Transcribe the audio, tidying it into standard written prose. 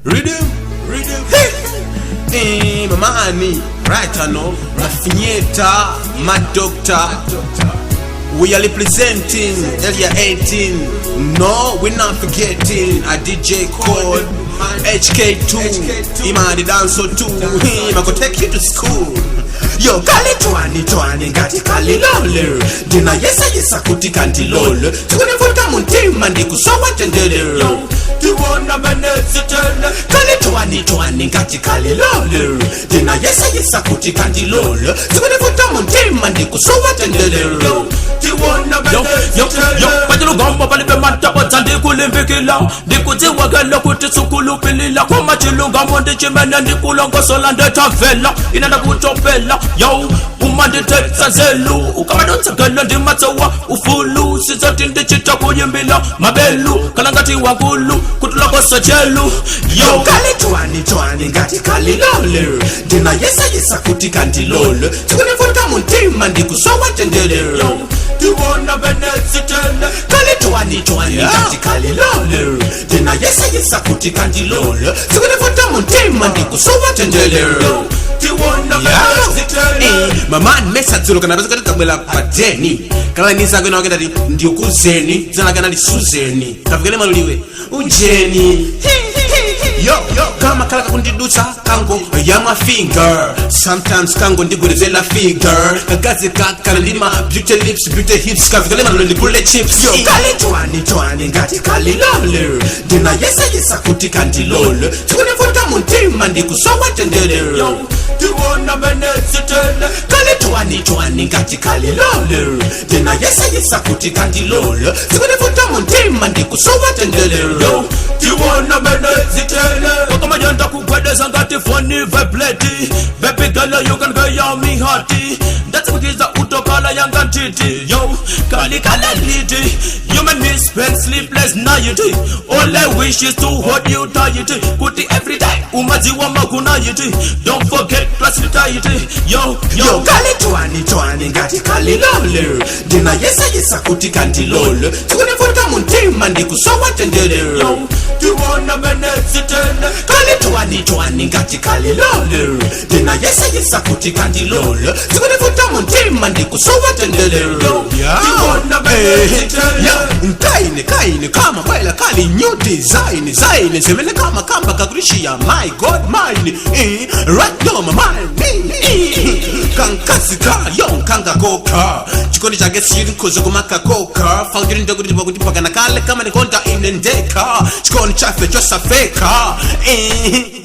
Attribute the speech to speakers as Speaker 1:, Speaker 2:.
Speaker 1: Rhythm, rhythm, hey! Eh, mamani, right I know, Rafinyeta, my doctor. We are representing Area 18. No, we're not forgetting a DJ called HK2. Imani danso 2. Him, I go take you to school. Yo, kali twani twani ngati kalilole, ndina yesa yesa kuti kandilole, tikunivuta muntima ndikusowa tendele, tiwona menezitele. Kali twani twani ngati kalilole, ndina yesa yesa kuti kandilole, tikunivuta muntima ndikusowa tendele, tiwona.
Speaker 2: Yo, yo, yo, pachilugombo palibe matabodza, ndikulimbikila, ndikudziwakela kuti sukulupilila koma chilungamo ndichimene ndikulongosola, ndetavela ine ndakutopela. Yo, umandithetsa nzelu ukamadutsekelo ndimatsowa ufulu sizoti ndichita kuyimbila mabelu khala ngati wakulu kutilokosa chelu. Yo.
Speaker 1: Kali twani twani ngati kalilole, ndina yesa yesa kuti kandilole, tikunivuta muntima ndikusowa tendele, tiwona benezitele. Kali twani twani ngati kalilole, ndina yesa yesa kuti kandilole, tikunivuta muntima ndikusowa tendele, tiwona benezitele. Mama mesa dzulo kana pesa kabwela padeni kala nizako ina wakati ndikuzeni dzina lake Suzeni kafikele maluliwe ujeni. Yo yo, kama kala kakundidutsa kango yamwa finger, sometimes kango ndigwedezela figure, kagazi kakala ndima beauty lips, beauty hips, kafikele malulo ndikule chips. Yo, kali twani twani ngati kalilole, ndina yesa yesa kuti kandilole, tikunivuta muntima ndikusowa tendele, tiwona menezitele. Kali twani twani ngati kalilole, ndina yesa yesa kuti kandilole, tikunivuta muntima ndikusowa tendele, tiwona menezitele.
Speaker 2: Wakamajenda kugwedeza ngati phone vibrate. Baby girl, you can go ya me heart, ndatsimikiza utokala yanga ntiti. Yo, kali kala liti. You make me spend sleepless night. All I wish is to hold you tight, kuti every day umadziwa makunayiti. Don't forget to sleep tight. Yo.
Speaker 1: Yo.
Speaker 2: Yo.
Speaker 1: Kali twani twani ngati kalilole, ndina yesa yesa kuti kandilole, tikunivuta muntima ndikusowa tendele, tiwona menezitele. Kali twani twani ngati kalilole, ndina yesa yesa kuti kandilole, tikunivuta muntima ndikusowa tendele, tiwona menezitele. Nkaine kaine kama kwaila kali new design zaine zimene kama kamba kakurishiya, my god mine, eh, right now my mind, eh, kankasi ka yo nkanga koka chikondi chake siri nkhoza kumakakoka fakuti ndokuti pakuti pakana kale kama nikonda ine ndeka chikondi chafe chosafeka, eh.